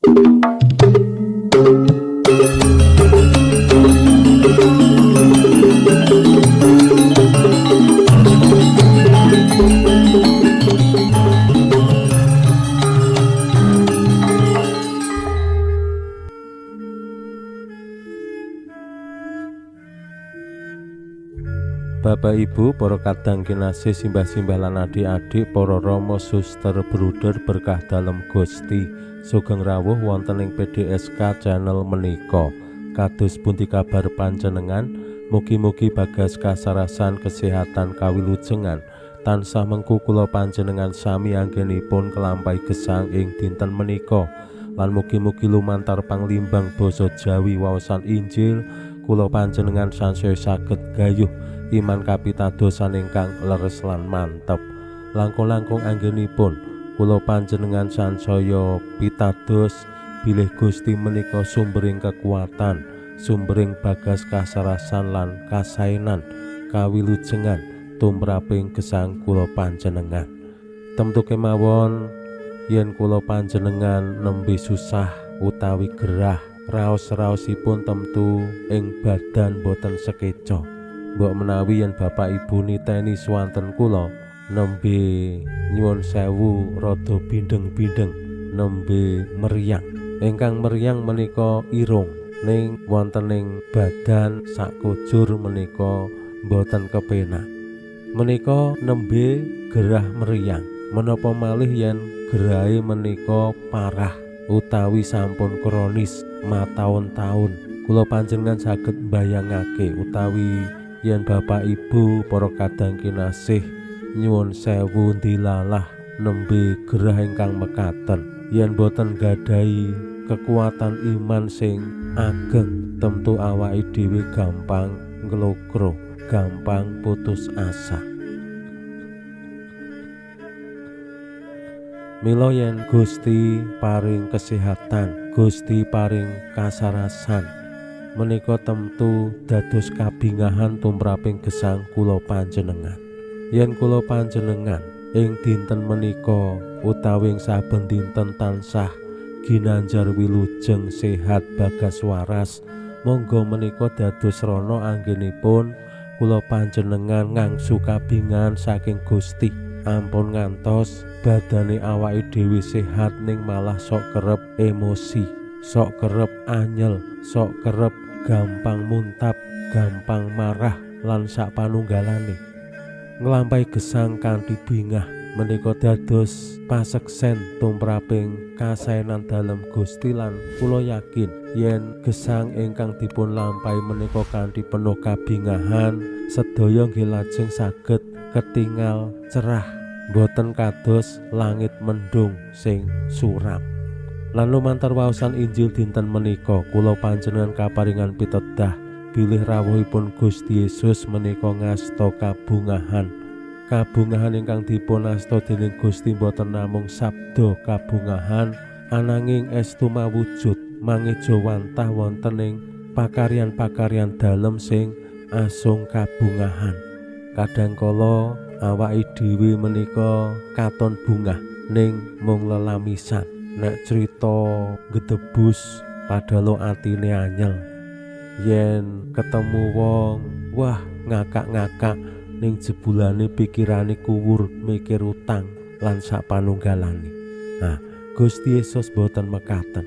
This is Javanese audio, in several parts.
Bapak Ibu, para kadang kinasih, simbah-simbah lan adik-adik, para rama, suster, bruder berkah dalem Gusti, sugeng rawuh wonten ing PDSK channel menika. Kados pundi kabar panjenengan? Mugi-mugi bagas kasarasan kesehatan kawilujengan tansah mengku kula panjenengan sami anggenipun kelampahi gesang ing dinten menika. Lan mugi-mugi lumantar panglimbang basa Jawi waosan Injil kula panjenengan sansaya saged gayuh iman kapitadosan ingkang leres lan mantep. Langkung-langkung anggenipun kula panjenengan sansaya pitados bilih Gusti menika sumbering kekuatan, sumbering bagas kasarasan lan kasaenan kawilujengan tumraping gesang kula panjenengan. Temtu kemawon yen kula panjenengan nembe susah utawi gerah, raos-raosipun temtu ing badan boten sekeca. Mbok menawi yen bapak ibu niteni swanten kula nembe nyuwun sewu rada bindeng-bindeng, nembe meriang. Ingkang meriang menika irung, ning wonten ing badan sakujur menika boten kepenak. Menika nembe gerah meriang. Menapa malih yen gerahe menika parah utawi sampun kronis mataun-taun. Kula panjenengan saged mbayangake utawi yen bapak ibu para kadang kinasih nyuwun sewu ndilalah nembe gerah ingkang mekaten, yen boten gadahi kekuatan iman sing ageng, tentu awake dhewe gampang nglokro, gampang putus asa. Mila yen Gusti paring kesehatan, Gusti paring kasarasan, menika temtu dados kabingahan tumraping gesang kula panjenengan. Yen kula panjenengan ing dinten menika utawi ing saben dinten tansah ginanjar wilujeng sehat bagas waras, monggo menika dados srana anggenipun kula panjenengan ngangsu kabingahan saking Gusti. Ampun ngantos badane awake dhewe sehat ning malah sok kerep emosi, sok kerep anyel, sok kerep gampang muntap, gampang marah lan sak panunggalane. Nglampahi gesang kanthi bingah menika dados paseksen tumraping kasaenan dalem Gusti lan kula yakin yen gesang ingkang dipun lampahi menika kanthi penuh kabingahan sedaya nggih lajeng saged ketingal cerah, boten kados langit mendung sing suram. Lan lumantar waosan Injil dinten menika kula panjenengan kaparingan pitedah bilih rawuhipun Gusti Yesus menika ngasta kabungahan. Kabungahan ingkang dipun asta dening Gusti boten namung sabda kabungahan, ananging estu mawujud mangejawantah wonten ing pakaryan-pakaryan dalem sing asung kabungahan. Kadangkala awake dhewe menika katon bungah ning mung lelamisan. Nek crita gedebus padahal atine anyel. Yen ketemu wong, wah ngakak-ngakak ning jebulane pikirane kuwur mikir utang lan sak panunggalane. Nah, Gusti Yesus boten mekaten.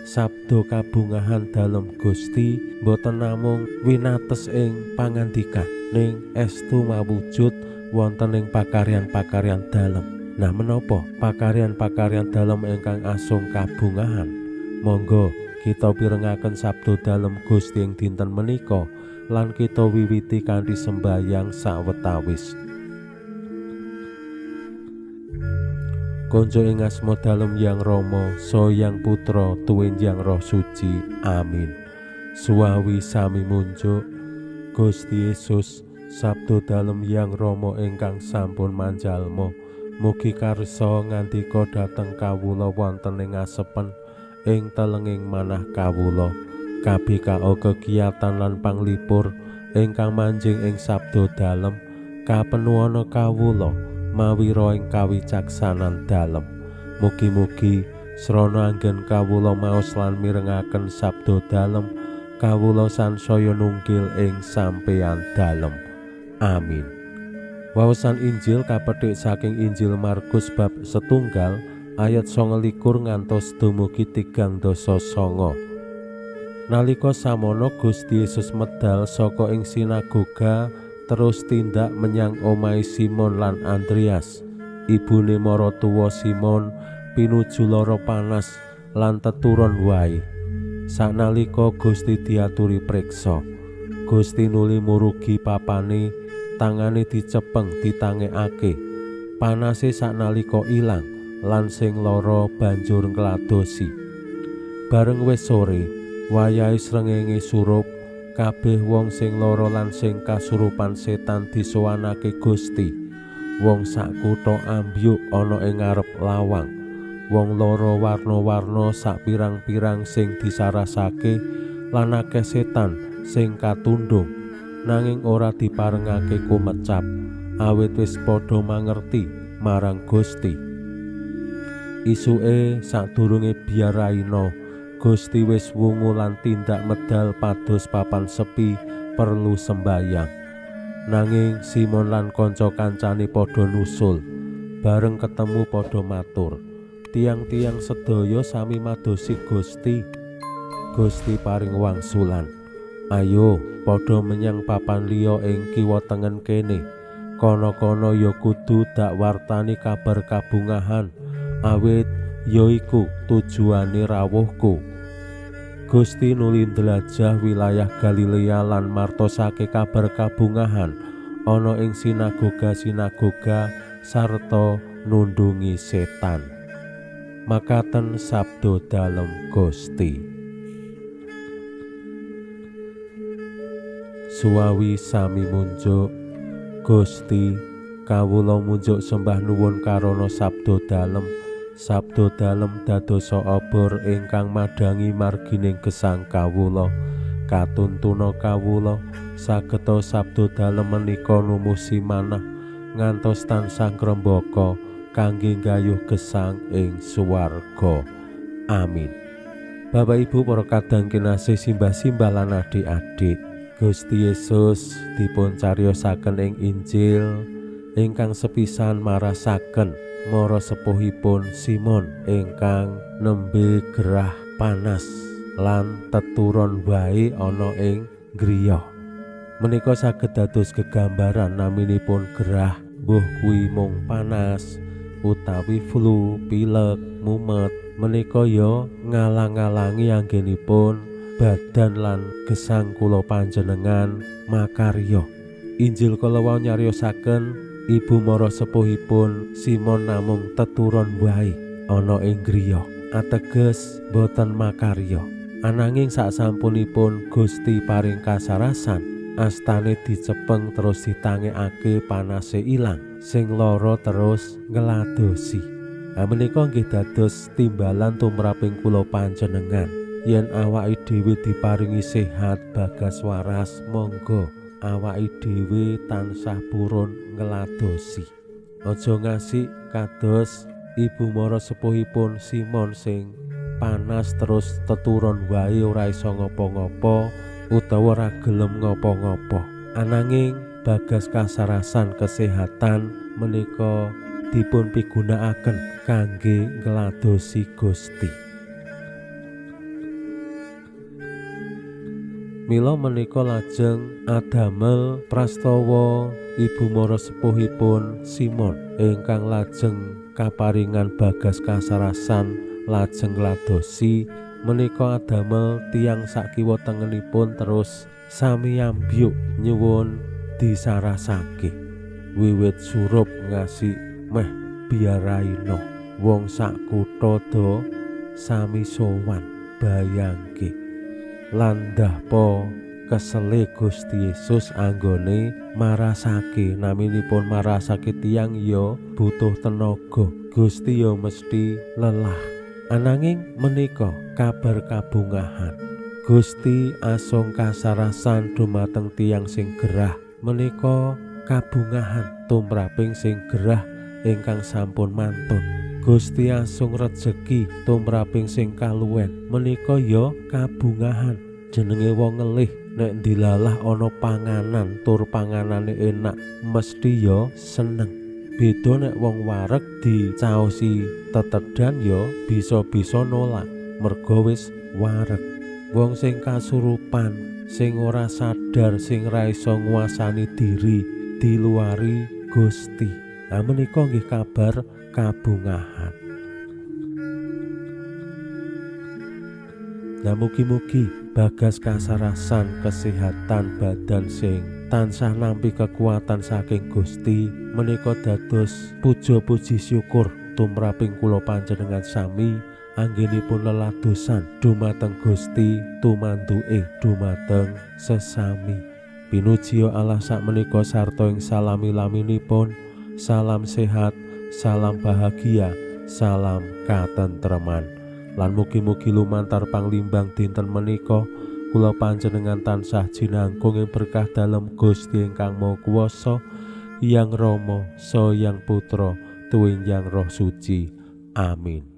Sabda kabungahan dalem Gusti boten namung winates ing pangandikan, ning estu mawujud wonten ing pakaryan-pakaryan dalem. Nah, menapa pakaryan-pakaryan dalem ingkang asung kabungahan? Monggo kita pirengaken sabda dalem Gusti ing dinten menika lan kita wiwiti kanthi sembayang sawetawis. Konco ing asma dalem Yang Rama, Sang Putra, tuwin Yang Roh Suci. Amin. Suwawi sami munjuk Gusti Yesus, sabda dalem Yang Rama ingkang sampun manjalma, mugi karsa ngandika dhateng kawula wonten ing asepen ing telenging manah kawula. KBKO kegiatan lan panglipur ingkang manjing ing sabda dalem kapenuana kawula mawira ing kawicaksanan dalem. Mugi-mugi Srana anggen kawula maos lan mirengaken sabda dalem, kawula sansaya nunggil ing sampeyan dalem. Amin. Wawasan Injil kapethik saking Injil Markus bab 1 ayat 29 ngantos dumugi 39. Nalika samono Gusti Yesus medal saka ing sinagoga terus tindak menyang omahe Simon lan Andreas. Ibune maratuwa Simon pinuju lara panas lan teturon wae. Sanalika Gusti diaturi preksa, Gusti nuli murugi papane, tangane dicepeng ditangekake. Panase sanalika ilang lan sing lara banjur ngladosi. Bareng wis sore, wayahe srengenge surup, kabeh wong sing lara lan sing kasurupan setan disowanake Gusti. Wong sak kutha ambyuk ana ing ngarep lawang. Wong lara warna-warna sak pirang-pirang sing disarasake lan akeh setan sing katundhung, nanging ora diparengake kumecap awit wis padha mangerti marang Gusti. Isuke sadurunge biar raina, Gusti wis wungu lan tindak medal pados papan sepi perlu sembayang. Nanging Simon lan kanca-kancane padha nusul. Bareng ketemu padha matur, tiang-tiang sedaya sami madosi Gusti. Gusti paring wangsulan, ayo padha menyang papan liya ing kiwa tengen kene. Kono-kono ya kudu dak wartani kabar kabungahan, awit ya iku tujuane rawuhku. Gusti nuli ndelajah wilayah Galilea lan martosake kabar kabungahan ana ing sinagoga-sinagoga sarta nundungi setan. Makaten sabda dalem Gusti. Suwawi sami munjuk, Gusti, kawula munjuk sembah nuwun karana sabda dalem. Sabda dalem dadosa obor ingkang madhangi margining gesang kawula. Katuntuna kawula sageta sabda dalem menika numusi manah ngantos tansah ngrembaka kangge nggayuh gesang ing swarga. Amin. Bapak Ibu para kadang kinasih, simbah-simbah lan adik-adik, Gusti Yesus dipun cariyosaken ing Injil ingkang sepisan marasaken mara sepuhipun Simon ingkang nembe gerah panas lan teturon wae ana ing griya. Menika saged dados gegambaran naminipun gerah, mbuh kuwi mung panas utawi flu, pilek, mumet, menika ya ngalang-alangi anggenipun badan lan gesang kula panjenengan makarya. Injil kala wau nyariosaken ibu mara sepuhipun Simon namung teturon wae ana ing griya, ateges boten makarya. Ananging sasampunipun Gusti paring kasarasan, astane dicepeng terus ditangekake, panase ilang, sing lara terus ngladosi. Menika nggih dados timbalan tumraping kula panjenengan. Yen awake dhewe diparingi sehat bagas waras, monggo awake dhewe tansah purun ngladosi. Aja ngasih kados ibu mara sepuhipun Simon sing panas terus teturon wae ora iso ngopo-ngopo utawa ora gelem ngopo-ngopo. Ananging bagas kasarasan kesehatan menika dipun pigunakaken kangge ngladosi Gusti. Mila menika lajeng adamel prastawa ibu mara sepuhipun Simon ingkang lajeng kaparingan bagas kasarasan lajeng ngladosi menika adamel tiyang sakiwa tengenipun terus sami ambyuk nyuwun disarasake. Wiwit surup ngasih meh biaraino wong sak kutha do sami sowan. Bayangke landhah po kesele Gusti Yesus anggone marasake. Naminipun marasake tiyang ya butuh tenaga, Gusti ya mesti lelah. Ananging menika kabar kabungahan, Gusti asung kasarasan dumateng tiyang sing gerah. Menika kabungahan tumraping sing gerah ingkang sampun mantun. Gusti asung rejeki tumraping sing kaluwen menika ya kabungahan. Jenenge wong ngelih nek dilalah ana panganan tur panganane enak mesti ya seneng. Beda nek wong wareg dicaosi tetedan ya bisa-bisa nolak merga wis wareg. Wong sing kasurupan, sing ora sadar, sing ra iso nguasani diri diluari Gusti. Nah menika nggih kabar kabungahan. Nah mugi-mugi bagas kasarasan kesehatan badan sing tansah nampi kekuatan saking Gusti menika dados puja-puji syukur tumraping kula panjenengan sami anggenipun leladosan dumateng Gusti tumanduke dumateng sesami. Pinuji Allah sakmenika sarta ing salami-laminipun. Salam sehat, salam bahagia, salam katentreman. Lan mugi-mugi lumantar panglimbang dinten menika kula panjenengan tansah jinangkung ing berkah dalem Gusti ingkang Maha Kuwasa, Hyang Rama, Sang Hyang Putra, tuwin Hyang Roh Suci. Amin.